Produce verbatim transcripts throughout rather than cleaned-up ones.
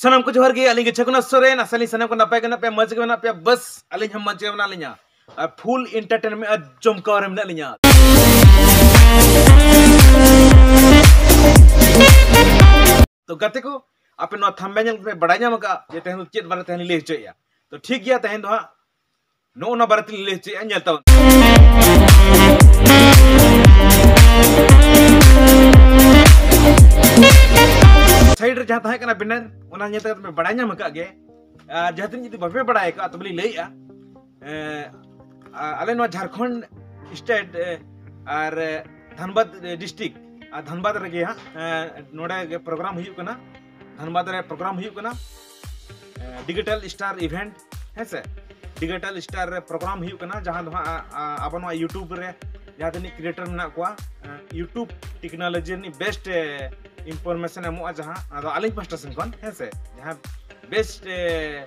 ᱥᱟᱱᱟᱢ ᱠᱚ ᱡᱚᱦᱟᱨ ᱜᱮ, ᱟᱹᱞᱤᱧ ᱜᱮ ᱪᱷᱮᱠᱩᱱᱟ ᱥᱚᱨᱮᱱ᱾ ᱟᱥᱟ ᱞᱤᱧ ᱥᱟᱱᱟᱢ ᱠᱚ ᱱᱟᱯᱟᱭ ᱜᱮ ᱢᱮᱱᱟᱜ ᱯᱮᱭᱟ, ᱢᱚᱡᱽ ᱜᱮ ᱢᱮᱱᱟᱜ ᱯᱮᱭᱟ᱾ ᱵᱟᱥ ᱟᱹᱞᱤᱧ ᱦᱚᱸ ᱢᱚᱡᱽ ᱜᱮ ᱢᱮᱱᱟᱜ ᱞᱤᱧᱟ ᱟᱨ ᱯᱷᱩᱞ ᱮᱱᱴᱟᱨᱴᱮᱱᱢᱮᱱᱴ ᱟᱨ ᱡᱚᱢᱠᱟᱣ ᱨᱮ ᱢᱮᱱᱟᱜ ᱞᱤᱧᱟ᱾ ᱛᱚ ᱜᱟᱛᱮ ᱠᱚ, ᱟᱯᱮ ᱱᱚᱣᱟ ᱛᱷᱟᱢᱵᱱᱮᱞ ᱧᱮᱞ ᱠᱟᱛᱮ ᱯᱮ ᱵᱟᱲᱟᱭ ᱧᱟᱢ ᱟᱠᱟᱫᱼᱟ ᱡᱮ ᱛᱮᱦᱮᱧ ᱫᱚ ᱪᱮᱫ ᱵᱟᱨᱮ ᱛᱮ ᱞᱤᱧ ᱞᱟᱹᱭ ᱦᱚᱪᱚᱭᱮᱫᱼᱟ᱾ ᱛᱚ ᱴᱷᱤᱠ ᱜᱮᱭᱟ, ᱛᱮᱦᱮᱧ ᱫᱚ ᱦᱟᱸᱜ ᱱᱚᱜᱼᱚ ᱱᱚᱣᱟ ᱵᱟᱨᱮ ᱛᱮᱞᱤᱧ ᱞᱟᱹᱭ ᱦᱚᱪᱚᱭᱮᱫᱼᱟ, ᱧᱮᱞ ᱛᱟᱵᱚᱱ᱾ ᱥᱟᱭᱤᱰ ᱨᱮ ᱡᱟᱦᱟᱸ ᱛᱟᱦᱮᱸ ᱠᱟᱱᱟ ᱵᱮᱱᱟᱨ, ᱚᱱᱟ ᱧᱮᱞ ᱛᱮ ᱯᱮ ᱵᱟᱲᱟᱭ ᱧᱟᱢ ᱟᱠᱟᱫ ᱜᱮ᱾ ᱟᱨ ᱡᱟᱦᱟᱸ ᱛᱤᱱᱟᱹᱜ ᱡᱩᱫᱤ ᱵᱟᱯᱮ ᱵᱟᱲᱟᱭ ᱟᱠᱟᱫ, ᱛᱚᱵᱮ ᱞᱤᱧ ᱞᱟᱹᱭᱮᱫᱼᱟ᱾ ᱮᱸ, ᱟ-, ᱟᱞᱮ ᱱᱚᱣᱟ ᱡᱷᱟᱲᱠᱷᱚᱸᱰ ᱥᱴᱮᱴ, ᱮ, ᱟᱨ, ᱮ, ᱫᱷᱟᱱᱵᱟᱫᱽ, ᱮ, ᱰᱤᱥᱴᱨᱤᱠᱴ, ᱟᱨ ᱫᱷᱟᱱᱵᱟᱫᱽ ᱨᱮᱜᱮ ᱦᱟᱸᱜ, ᱮ, ᱱᱚᱰᱮ ᱜᱮ ᱯᱨᱳᱜᱨᱟᱢ ᱦᱩᱭᱩᱜ ᱠᱟᱱᱟ᱾ ᱫᱷᱟᱱᱵᱟᱫᱽ ᱨᱮ ᱯᱨᱳᱜᱨᱟᱢ ᱦᱩᱭᱩᱜ ᱠᱟᱱᱟ, ᱮ, ᱰᱤᱡᱤᱴᱟᱞ ᱥᱴᱟᱨ ᱤᱵᱷᱮᱱᱴ, ᱦᱮᱸ ᱥᱮ? ᱰᱤᱡᱤᱴᱟᱞ ᱥᱴᱟᱨ ᱨᱮ ᱯᱨᱳᱜᱨᱟᱢ ᱦᱩᱭᱩᱜ ᱠᱟᱱᱟ, ᱡᱟᱦᱟᱸ ᱫᱚ ᱦᱟᱸᱜ, ᱟ, ᱟ, ᱟᱵᱚ ᱱᱚᱣᱟ YouTube ᱨᱮ ᱡᱟᱦᱟᱸ ᱛᱤᱱᱟᱹᱜ ᱠᱨᱤᱭᱮᱴᱚᱨ ᱢᱮᱱᱟᱜ ᱠᱚᱣᱟ, ᱮ, YouTube ᱴᱮᱠᱱᱳᱞᱚᱡᱤ ᱨᱤᱱᱤᱡ ᱵᱮᱥᱴ, ᱮ, ᱤᱱᱯᱷᱚᱨᱢᱮᱥᱚᱱ ᱮᱢᱚᱜᱼᱟ, ᱡᱟᱦᱟᱸ ᱟᱫᱚ ᱟᱹᱞᱤᱧ ᱯᱟᱥᱴᱟ ᱥᱮᱱ ᱠᱷᱚᱱ, ᱦᱮᱸ ᱥᱮ? ᱡᱟᱦᱟᱸ ᱵᱮᱥᱴ, ᱮ,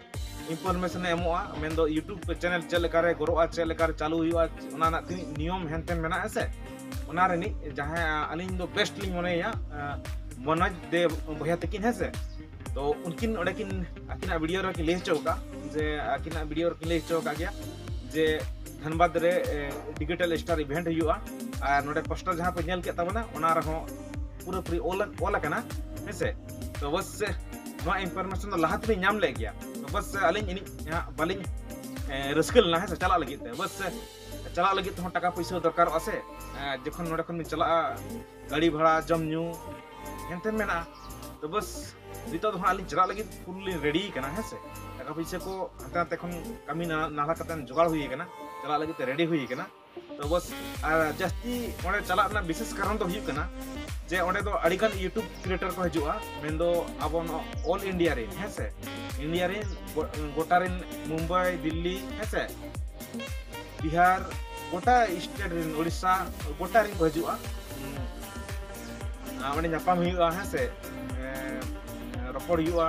ᱤᱱᱯᱷᱚᱨᱢᱮᱥᱚᱱ ᱮ ᱮᱢᱚᱜᱼᱟ, ᱢᱮᱱᱫᱚ YouTube ᱪᱮᱱᱮᱞ ᱪᱮᱫ ᱞᱮᱠᱟᱨᱮ ᱜᱨᱳᱜᱼᱟ, ᱪᱮᱫ ᱞᱮᱠᱟᱨᱮ ᱪᱟᱹᱞᱩ ᱦᱩᱭᱩᱜᱼᱟ, ᱚᱱᱟ ᱨᱮᱱᱟᱜ ᱛᱤᱱᱟᱹᱜ ᱱᱤᱭᱚᱢ ᱦᱮᱱᱛᱮᱱ ᱢᱮᱱᱟᱜᱼᱟ ᱥᱮ, ᱚᱱᱟ ᱨᱤᱱᱤᱡ ᱡᱟᱦᱟᱸᱭ ᱟᱹᱞᱤᱧ ᱫᱚ ᱵᱮᱥᱴ ᱞᱤᱧ ᱢᱚᱱᱮᱭᱟ, ᱮ, ᱢᱚᱱᱳᱡᱽ ᱫᱮ ᱵᱚᱭᱦᱟ ᱛᱟᱹᱠᱤᱱ, ᱦᱮᱸ ᱥᱮ? ᱛᱚ ᱩᱱᱠᱤᱱ ᱚᱸᱰᱮ ᱠᱤᱱ ᱟᱹᱠᱤᱱᱟᱜ ᱵᱷᱤᱰᱤᱭᱳ ᱨᱮᱠᱤᱱ ᱞᱟᱹᱭ ᱦᱚᱪᱚ ᱟᱠᱟᱫ ᱡᱮ, ᱟᱹᱠᱤᱱᱟᱜ ᱵᱷᱤᱰᱤᱭᱳ ᱨᱮᱠᱤᱱ ᱞᱟᱹᱭ ᱦᱚᱪᱚ ᱟᱠᱟᱫ ᱜᱮᱭᱟ ᱡᱮ ᱫᱷᱟᱱᱵᱟᱫᱽ ᱨᱮ, ᱮ, ᱰᱤᱡᱤᱴᱟᱞ ᱥᱴᱟᱨ ᱤᱵᱷᱮᱱᱴ ᱦᱩᱭᱩᱜᱼᱟ᱾ ᱟᱨ ᱱᱚᱰᱮ ᱯᱳᱥᱴᱟᱨ ᱡᱟᱦᱟᱸ ᱯᱮ ᱧᱮᱞ ᱠᱮᱫ ᱛᱟᱵᱚᱱᱟ, ᱚᱱᱟ ᱨᱮᱦᱚᱸ ᱯᱩᱨᱟᱹᱯᱩᱨᱤ ᱚᱞ, ᱚᱞ ᱟᱠᱟᱱᱟ, ᱦᱮᱸ ᱥᱮ? ᱛᱚ ᱵᱟᱥ ᱱᱚᱣᱟ ᱤᱱᱯᱷᱚᱨᱢᱮᱥᱚᱱ ᱫᱚ ᱞᱟᱦᱟ ᱛᱮᱞᱤᱧ ᱧᱟᱢ ᱞᱮᱫ ᱜᱮᱭᱟ᱾ ᱛᱚ ᱵᱟᱥ ᱟᱹᱞᱤᱧ ᱤᱱᱤᱡ ᱦᱟᱸᱜ ᱵᱟᱹᱞᱤᱧ, ᱮ, ᱨᱟᱹᱥᱠᱟᱹ ᱞᱮᱱᱟ, ᱦᱮᱸ ᱥᱮ, ᱪᱟᱞᱟᱜ ᱞᱟᱹᱜᱤᱫ ᱛᱮ᱾ ᱵᱟᱥ ᱪᱟᱞᱟᱜ ᱞᱟᱹᱜᱤᱫ ᱛᱮᱦᱚᱸ ᱴᱟᱠᱟ ᱯᱩᱭᱥᱟᱹ ᱫᱚᱨᱠᱟᱨᱚᱜᱼᱟ ᱥᱮ, ᱮ, ᱡᱚᱠᱷᱚᱱ ᱱᱚᱰᱮ ᱠᱷᱚᱱ ᱵᱤᱱ ᱪᱟᱞᱟᱜᱼᱟ, ᱜᱟᱹᱰᱤ ᱵᱷᱟᱲᱟ, ᱡᱚᱢ ᱧᱩ, ᱦᱮᱱᱛᱮᱱ ᱢᱮᱱᱟᱜᱼᱟ᱾ ᱛᱚ ᱵᱟᱥ ᱱᱤᱛᱚᱜ ᱫᱚ ᱦᱟᱸᱜ ᱟᱹᱞᱤᱧ ᱪᱟᱞᱟᱜ ᱞᱟᱹᱜᱤᱫ ᱯᱩᱨᱟᱹ ᱞᱤᱧ ᱨᱮᱰᱤ ᱠᱟᱱᱟ, ᱦᱮᱸ ᱥᱮ? ᱴᱟᱠᱟ ᱯᱩᱭᱥᱟᱹ ᱠᱚ ᱦᱟᱱᱛᱮ ᱱᱟᱛᱮ ᱠᱷᱚᱱ ᱠᱟᱹᱢᱤ ᱱᱟ-, ᱱᱟᱞᱦᱟ ᱠᱟᱛᱮ ᱡᱚᱜᱟᱲ ᱦᱩᱭ ᱠᱟᱱᱟ, ᱪᱟᱞᱟᱜ ᱞᱟᱹᱜᱤᱫ ᱛᱮ ᱨᱮᱰᱤ ᱦᱩᱭ ᱠᱟᱱᱟ᱾ ᱛᱚ ᱵᱟᱥ, ᱟᱨ ᱡᱟᱹᱥᱛᱤ ᱚᱸᱰᱮ ᱪᱟᱞᱟᱜ ᱨᱮᱱᱟᱜ ᱵᱤᱥᱮᱥ ᱠᱟᱨᱚᱱ ᱫᱚ ᱦᱩᱭᱩᱜ ᱠᱟᱱᱟ ᱡᱮ ᱚᱸᱰᱮ ᱫᱚ ᱟᱹᱰᱤᱜᱟᱱ YouTube ᱠᱨᱤᱭᱮᱴᱚᱨ ᱠᱚ ᱦᱤᱡᱩᱜᱼᱟ, ᱢᱮᱱᱫᱚ ᱟᱵᱚ ᱱᱚᱣᱟ ᱚᱞ ᱤᱱᱰᱤᱭᱟ ᱨᱮᱱ, ᱦᱮᱸ ᱥᱮ? ᱤᱱᱰᱤᱭᱟ ᱨᱮᱱ ᱜᱚ-, ᱜᱚᱴᱟ ᱨᱮᱱ, ᱢᱩᱢᱵᱟᱭ, ᱫᱤᱞᱞᱤ, ᱦᱮᱸ ᱥᱮ? ᱵᱤᱦᱟᱨ, ᱜᱚᱴᱟ ᱥᱴᱮᱴ ᱨᱮᱱ, ᱳᱰᱤᱥᱟ, ᱜᱚᱴᱟ ᱨᱮᱱ ᱠᱚ ᱦᱤᱡᱩᱜᱼᱟ᱾ ᱟᱨ ᱚᱸᱰᱮ ᱧᱟᱯᱟᱢ ᱦᱩᱭᱩᱜᱼᱟ, ᱦᱮᱸ ᱥᱮ? ᱮᱸ, ᱨᱚᱯᱚᱲ ᱦᱩᱭᱩᱜᱼᱟ,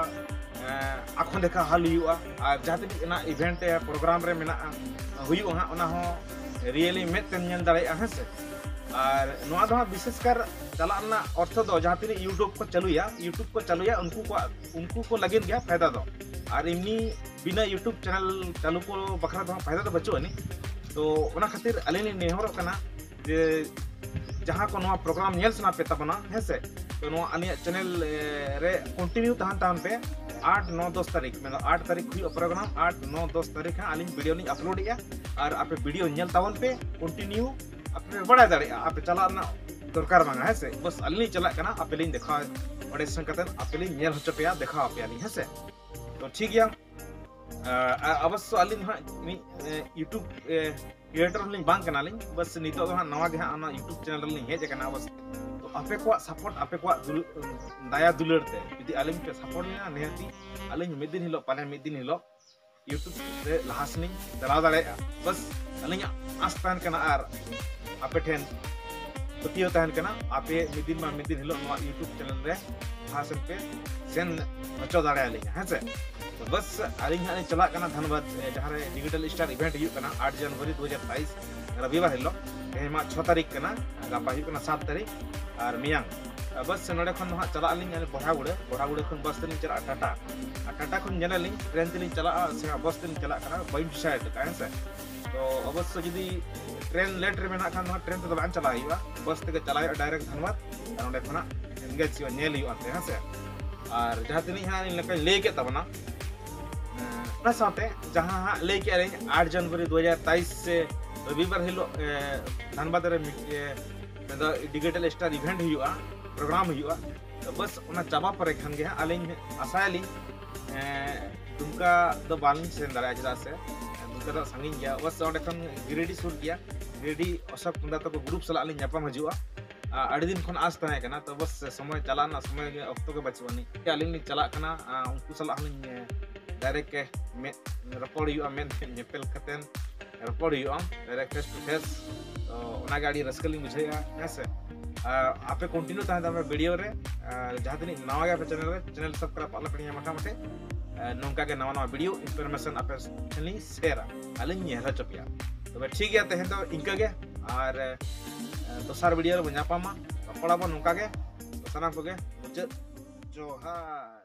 ᱮᱸ, ᱟᱸᱠᱷᱚ ᱫᱮᱠᱷᱟ ᱦᱟᱞ ᱦᱩᱭᱩᱜᱼᱟ᱾ ᱟᱨ ᱡᱟᱦᱟᱸ ᱛᱤᱱᱟᱹᱜ ᱚᱱᱟ ᱤᱵᱷᱮᱱᱴ ᱨᱮ, ᱯᱨᱳᱜᱨᱟᱢ ᱨᱮ ᱢᱮᱱᱟᱜᱼᱟ, ᱦᱩᱭᱩᱜᱼᱟ ᱦᱟᱸᱜ, ᱚᱱᱟ ᱦᱚᱸ ᱨᱤᱭᱮᱞᱤ ᱢᱮᱫ ᱛᱮᱢ ᱧᱮᱞ ᱫᱟᱲᱮᱭᱟᱜᱼᱟ, ᱦᱮᱸ ᱥᱮ? ᱟᱨ ᱱᱚᱣᱟ ᱫᱚ ᱦᱟᱸᱜ ᱵᱤᱥᱮᱥ ᱠᱟᱨ ᱪᱟᱞᱟᱜ ᱨᱮᱱᱟᱜ ᱚᱨᱛᱷᱚ ᱫᱚ ᱡᱟᱦᱟᱸ ᱛᱤᱱᱟᱹᱜ YouTube ᱠᱚ ᱪᱟᱹᱞᱩᱭᱟ, YouTube ᱠᱚ ᱪᱟᱹᱞᱩᱭᱟ, ᱩᱱᱠᱩ ᱠᱚᱣᱟᱜ, ᱩᱱᱠᱩ ᱠᱚ ᱞᱟᱹᱜᱤᱫ ᱜᱮ ᱯᱷᱟᱭᱫᱟ ᱫᱚ᱾ ᱟᱨ ᱮᱢᱱᱤ ᱵᱤᱱᱟᱹ YouTube ᱪᱮᱱᱮᱞ ᱪᱟᱹᱞᱩ ᱠᱚ ᱵᱟᱠᱷᱨᱟ ᱫᱚ ᱦᱟᱸᱜ ᱯᱷᱟᱭᱫᱟ ᱫᱚ ᱵᱟᱹᱪᱩᱜ ᱟᱹᱱᱤᱡ᱾ ᱛᱚ ᱚᱱᱟ ᱠᱷᱟᱹᱛᱤᱨ ᱟᱹᱞᱤᱧ ᱞᱤᱧ ᱱᱮᱦᱚᱨᱚᱜ ᱠᱟᱱᱟ ᱡᱮ ᱡᱟᱦᱟᱸ ᱠᱚ ᱱᱚᱣᱟ ᱯᱨᱳᱜᱨᱟᱢ ᱧᱮᱞ ᱥᱟᱱᱟ ᱯᱮ ᱛᱟᱵᱚᱱᱟ, ᱦᱮᱸ ᱥᱮ, ᱛᱚ ᱱᱚᱣᱟ ᱟᱹᱞᱤᱧᱟᱜ ᱪᱮᱱᱮᱞ ᱨᱮ ᱠᱚᱱᱴᱤᱱᱤᱭᱩ ᱛᱟᱦᱮᱱ ᱛᱟᱦᱮᱱ ᱯᱮ᱾ ᱟᱴ ᱱᱚ ᱫᱚᱥ ᱛᱟᱹᱨᱤᱠᱷ, ᱢᱮᱱᱫᱚ ᱟᱴ ᱛᱟᱹᱨᱤᱠᱷ ᱦᱩᱭᱩᱜᱼᱟ ᱯᱨᱳᱜᱨᱟᱢ, ᱟᱴ ᱱᱚ ᱫᱚᱥ ᱛᱟᱹᱨᱤᱠᱷ ᱦᱟᱸᱜ ᱟᱹᱞᱤᱧ ᱵᱷᱤᱰᱤᱭᱳ ᱞᱤᱧ ᱟᱯᱞᱳᱰᱮᱜᱼᱟ᱾ ᱟᱨ ᱟᱯᱮ ᱵᱷᱤᱰᱤᱭᱳ ᱧᱮᱞ ᱛᱟᱵᱚᱱ ᱯᱮ ᱠᱚᱱᱴᱤᱱᱤᱭᱩ, ᱟᱯᱮ ᱯᱮ ᱵᱟᱲᱟᱭ ᱫᱟᱲᱮᱭᱟᱜᱼᱟ ᱟᱯᱮ ᱪᱟᱞᱟᱜ ᱨᱮᱱᱟᱜ ᱫᱚᱨᱠᱟᱨ ᱵᱟᱝᱟ, ᱦᱮᱸ ᱥᱮ᱾ ᱵᱟᱥ ᱟᱹᱞᱤᱧ ᱞᱤᱧ ᱪᱟᱞᱟᱜ ᱠᱟᱱᱟ, ᱟᱯᱮ ᱞᱤᱧ ᱫᱮᱠᱷᱟᱣ, ᱚᱸᱰᱮ ᱥᱮᱱ ᱠᱟᱛᱮ ᱟᱯᱮ ᱞᱤᱧ ᱧᱮᱞ ᱦᱚᱪᱚ ᱯᱮᱭᱟ, ᱫᱮᱠᱷᱟᱣ ᱟᱯᱮᱭᱟᱞᱤᱧ, ᱦᱮᱸ ᱥᱮ᱾ ᱛᱚ ᱴᱷᱤᱠ ᱜᱮᱭᱟ᱾ ᱟᱨ ᱚᱵᱚᱥᱥᱚ ᱟᱹᱞᱤᱧ ᱫᱚ ᱦᱟᱸᱜ ᱢᱤᱫ YouTube ᱠᱨᱤᱭᱮᱴᱚᱨ ᱦᱚᱸᱞᱤᱧ ᱵᱟᱝ ᱠᱟᱱᱟᱞᱤᱧ, ᱵᱟᱥ ᱱᱤᱛᱚᱜ ᱫᱚ ᱦᱟᱸᱜ ᱱᱟᱣᱟ ᱜᱮ ᱦᱟᱸᱜ ᱚᱱᱟ YouTube ᱪᱮᱱᱮᱞ ᱨᱮᱞᱤᱧ ᱦᱮᱡ ᱟᱠᱟᱱᱟ᱾ ᱵᱟᱥ ᱛᱚ ᱟᱯᱮ ᱠᱚᱣᱟᱜ ᱥᱟᱯᱳᱨᱴ, ᱟᱯᱮ ᱠᱚᱣᱟᱜ ᱫᱩᱞᱟᱹ-, ᱫᱟᱭᱟ ᱫᱩᱞᱟᱹᱲ ᱛᱮ ᱡᱩᱫᱤ ᱟᱹᱞᱤᱧ ᱯᱮ ᱥᱟᱯᱳᱨᱴ ᱞᱤᱧᱟ, ᱱᱤᱦᱟᱹᱛᱤ ᱟᱹᱞᱤᱧ ᱢᱤᱫ ᱫᱤᱱ ᱦᱤᱞᱳᱜ, ᱯᱟᱞᱮ ᱢᱤᱫ ᱫᱤᱱ ᱦᱤᱞᱳᱜ YouTube ᱨᱮ ᱞᱟᱦᱟ ᱥᱮᱱᱤᱧ ᱪᱟᱞᱟᱣ ᱫᱟᱲᱮᱭᱟᱜᱼᱟ᱾ ᱵᱟᱥ ᱟᱹᱞᱤᱧᱟᱜ ᱟᱸᱥ ᱛᱟᱦᱮᱱ ᱠᱟᱱᱟ ᱟᱨ ᱟᱯᱮ ᱴᱷᱮᱱ ᱯᱟᱹᱛᱭᱟᱹᱣ ᱛᱟᱦᱮᱱ ᱠᱟᱱᱟ, ᱟᱯᱮ ᱢᱤᱫ ᱫᱤᱱ ᱵᱟᱝ ᱢᱤᱫ ᱫᱤᱱ ᱦᱤᱞᱳᱜ ᱱᱚᱣᱟ YouTube ᱪᱮᱱᱮᱞ ᱨᱮ ᱞᱟᱦᱟ ᱥᱮᱱ ᱯᱮ ᱥᱮᱱ ᱦᱚᱪᱚ ᱫᱟᱲᱮᱭᱟᱞᱤᱧᱟ, ᱦᱮᱸ ᱥᱮ᱾ ᱛᱚ ᱵᱟᱥ ᱟᱹᱞᱤᱧ ᱦᱟᱸᱜ ᱞᱤᱧ ᱪᱟᱞᱟᱜ ᱠᱟᱱᱟ ᱫᱷᱟᱱᱵᱟᱫᱽ, ᱮ, ᱡᱟᱦᱟᱸ ᱨᱮ ᱰᱤᱡᱤᱴᱟᱞ ᱥᱴᱟᱨ ᱤᱵᱷᱮᱱᱴ ᱦᱩᱭᱩᱜ ᱠᱟᱱᱟ ᱟᱴ ᱡᱟᱱᱩᱣᱟᱨᱤ ᱫᱩ ᱦᱟᱡᱟᱨ ᱛᱮᱭᱤᱥ, ᱨᱚᱵᱤᱵᱟᱨ ᱦᱤᱞᱳᱜ᱾ ᱛᱮᱦᱮᱧ ᱢᱟ ᱪᱷᱚ ᱛᱟᱹᱨᱤᱠᱷ ᱠᱟᱱᱟ, ᱜᱟᱯᱟ ᱦᱩᱭᱩᱜ ᱠᱟᱱᱟ ᱥᱟᱛ ᱛᱟᱹᱨᱤᱠᱷ᱾ ᱟᱨ ᱢᱮᱭᱟᱝ, ᱟᱨ ᱵᱟᱥ ᱱᱚᱰᱮ ᱠᱷᱚᱱ ᱫᱚ ᱦᱟᱸᱜ ᱪᱟᱞᱟᱜ ᱟᱹᱞᱤᱧ ᱟᱞᱮ ᱵᱚᱲᱦᱟᱜᱩᱲᱟᱹ, ᱵᱚᱲᱦᱟᱜᱩᱲᱟᱹ ᱠᱷᱚᱱ ᱵᱟᱥ ᱛᱮᱞᱤᱧ ᱪᱟᱞᱟᱜᱼᱟ ᱴᱟᱴᱟ, ᱟᱨ ᱴᱟᱴᱟ ᱠᱷᱚᱱ ᱧᱮᱞᱟᱞᱤᱧ ᱴᱨᱮᱱ ᱛᱮᱞᱤᱧ ᱪᱟᱞᱟᱜᱼᱟ ᱥᱮ ᱵᱟᱥ ᱛᱮᱞᱤᱧ ᱪᱟᱞᱟᱜ ᱠᱟᱱᱟ, ᱵᱟᱹᱧ ᱰᱤᱥᱟᱭᱤᱰ ᱟᱠᱟᱫᱼᱟ, ᱦᱮᱸ ᱥᱮ᱾ ᱛᱚ ᱚᱵᱚᱥᱥᱚ ᱡᱩᱫᱤ ᱴᱨᱮᱱ ᱞᱮᱴ ᱨᱮ ᱢᱮᱱᱟᱜ ᱠᱷᱟᱱ ᱫᱚ ᱦᱟᱸᱜ ᱴᱨᱮᱱ ᱛᱮᱫᱚ ᱵᱟᱝ ᱪᱟᱞᱟᱜ ᱦᱩᱭᱩᱜᱼᱟ, ᱵᱟᱥ ᱛᱮᱜᱮ ᱪᱟᱞᱟᱜ ᱦᱩᱭᱩᱜᱼᱟ ᱰᱟᱭᱨᱮᱠᱴ ᱫᱷᱟᱱᱵᱟᱫᱽ, ᱟᱨ ᱚᱸᱰᱮ ᱠᱷᱚᱱᱟᱜ ᱮᱱᱜᱮᱡ ᱦᱩᱭᱩᱜᱼᱟ, ᱧᱮᱞ ᱦᱩᱭᱩᱜᱼᱟ ᱚᱱᱛᱮ, ᱦᱮᱸ ᱥᱮ᱾ ᱟᱨ ᱡᱟᱦᱟᱸ ᱛᱤᱱᱟᱹᱜ ᱦᱟᱸᱜ ᱤᱧ ᱞᱮᱠᱟᱧ ᱞᱟᱹᱭ ᱠᱮᱫ ᱛᱟᱵᱚᱱᱟ, ᱮᱸ, ᱚᱱᱟ ᱥᱟᱶᱛᱮ ᱡᱟᱦᱟᱸ ᱦᱟᱸᱜ ᱞᱟᱹᱭ ᱠᱮᱫᱼᱟ ᱞᱤᱧ ᱟᱴ ᱡᱟᱱᱩᱣᱟᱨᱤ ᱫᱩ ᱦᱟᱡᱟᱨ ᱛᱮᱭᱤᱥ ᱥᱮ ᱨᱚᱵᱤᱵᱟᱨ ᱦᱤᱞᱳᱜ, ᱮᱸ, ᱫᱷᱟᱱᱵᱟᱫᱽ ᱨᱮ ᱢᱤᱫ, ᱮᱸ, ᱢᱮᱱᱫᱚ ᱰᱤᱡᱤᱴᱟᱞ ᱥᱴᱟᱨ ᱤᱵᱷᱮᱱᱴ ᱦᱩᱭᱩᱜᱼᱟ, ᱯᱨᱳᱜᱨᱟᱢ ᱦᱩᱭᱩᱜᱼᱟ᱾ ᱛᱚ ᱵᱟᱥ ᱚᱱᱟ ᱪᱟᱵᱟ ᱯᱚᱨᱮ ᱠᱷᱟᱱ ᱜᱮ ᱦᱟᱸᱜ ᱟᱹᱞᱤᱧ ᱟᱥᱟᱭᱟᱞᱤᱧ, ᱮᱸ, ᱫᱩᱢᱠᱟ ᱫᱚ ᱵᱟᱞᱤᱧ ᱥᱮᱱ ᱫᱟᱲᱮᱭᱟᱜᱼᱟ, ᱪᱮᱫᱟᱜ ᱥᱮ ᱫᱩᱢᱠᱟ ᱫᱚ ᱥᱟᱺᱜᱤᱧ ᱜᱮᱭᱟ᱾ ᱚᱵᱚᱥᱥᱚ ᱚᱸᱰᱮ ᱠᱷᱚᱱ ᱜᱤᱨᱤᱰᱤ ᱥᱩᱨ ᱜᱮᱭᱟ᱾ ᱜᱤᱨᱤᱰᱤ ᱚᱥᱳᱠ ᱯᱚᱱᱰᱟ ᱛᱟᱠᱚ ᱜᱨᱩᱯ ᱥᱟᱞᱟᱜ ᱞᱤᱧ ᱧᱟᱯᱟᱢ ᱦᱤᱡᱩᱜᱼᱟ᱾ ᱟ-, ᱟᱹᱰᱤ ᱫᱤᱱ ᱠᱷᱚᱱ ᱟᱸᱥ ᱛᱟᱦᱮᱸ ᱠᱟᱱᱟ, ᱛᱚ ᱵᱟᱥ ᱥᱚᱢᱚᱭ ᱪᱟᱞᱟᱜ ᱨᱮᱱᱟᱜ ᱥᱚᱢᱚᱭ ᱜᱮ, ᱚᱠᱛᱚ ᱜᱮ ᱵᱟᱹᱪᱩᱜ ᱟᱹᱱᱤᱡ᱾ ᱟᱹᱞᱤᱧ ᱞᱤᱧ ᱪᱟᱞᱟᱜ ᱠᱟᱱᱟ, ᱟ, ᱩᱱᱠᱩ ᱥᱟᱞᱟᱜ ᱦᱚᱸᱞᱤᱧ, ᱮ, ᱰᱟᱭᱨᱮᱠᱴ ᱜᱮ ᱢᱮᱫ ᱨᱚᱯᱚᱲ ᱦᱩᱭᱩᱜᱼᱟ, ᱢᱮᱫ ᱧᱮᱯᱮᱞ ᱠᱟᱛᱮᱱ ᱨᱚᱯᱚᱲ ᱦᱩᱭᱩᱜᱼᱟ, ᱰᱟᱭᱨᱮᱠᱴ ᱯᱷᱮᱥ ᱴᱩ ᱯᱷᱮᱥ᱾ ᱛᱚ ᱚᱱᱟᱜᱮ ᱟᱹᱰᱤ ᱨᱟᱹᱥᱠᱟᱹ ᱞᱤᱧ ᱵᱩᱡᱷᱟᱹᱣᱮᱫᱼᱟ, ᱦᱮᱸ ᱥᱮ᱾ ᱟᱨ ᱟᱯᱮ ᱠᱚᱱᱴᱤᱱᱤᱭᱩ ᱛᱟᱦᱮᱸ ᱛᱟᱯᱮ ᱵᱷᱤᱰᱤᱭᱳ ᱨᱮ, ᱟᱨ ᱡᱟᱦᱟᱸ ᱛᱤᱱᱟᱹᱜ ᱱᱟᱣᱟ ᱜᱮᱭᱟ ᱯᱮ ᱪᱮᱱᱮᱞ ᱨᱮ, ᱪᱮᱱᱮᱞ ᱥᱟᱵᱥᱠᱨᱟᱭᱤᱵ ᱟᱞᱚ ᱯᱮ ᱦᱤᱲᱤᱧᱟ ᱢᱚᱴᱟᱢᱩᱴᱤ᱾ ᱟᱨ ᱱᱚᱝᱠᱟ ᱜᱮ ᱱᱟᱣᱟ ᱱᱟᱣᱟ ᱵᱷᱤᱰᱤᱭᱳ ᱤᱱᱯᱷᱚᱨᱢᱮᱥᱚᱱ ᱟᱯᱮ ᱴᱷᱮᱱ ᱞᱤᱧ ᱥᱮᱭᱟᱨᱟ, ᱟᱹᱞᱤᱧ ᱧᱮᱞ ᱦᱚᱪᱚ ᱯᱮᱭᱟ᱾ ᱛᱚᱵᱮ ᱴᱷᱤᱠ ᱜᱮᱭᱟ, ᱛᱮᱦᱮᱧ ᱫᱚ ᱤᱱᱠᱟᱹ ᱜᱮ, ᱟᱨ, ᱮ, ᱫᱚᱥᱟᱨ ᱵᱷᱤᱰᱤᱭᱳ ᱨᱮᱵᱚᱱ ᱧᱟᱯᱟᱢᱟ᱾ ᱨᱚᱯᱚᱲᱟᱵᱚᱱ ᱱᱚᱝᱠᱟ ᱜᱮ᱾ ᱥᱟᱱᱟᱢ ᱠᱚᱜᱮ ᱢᱩᱪᱟᱹᱫ ᱡᱚᱦᱟᱨ᱾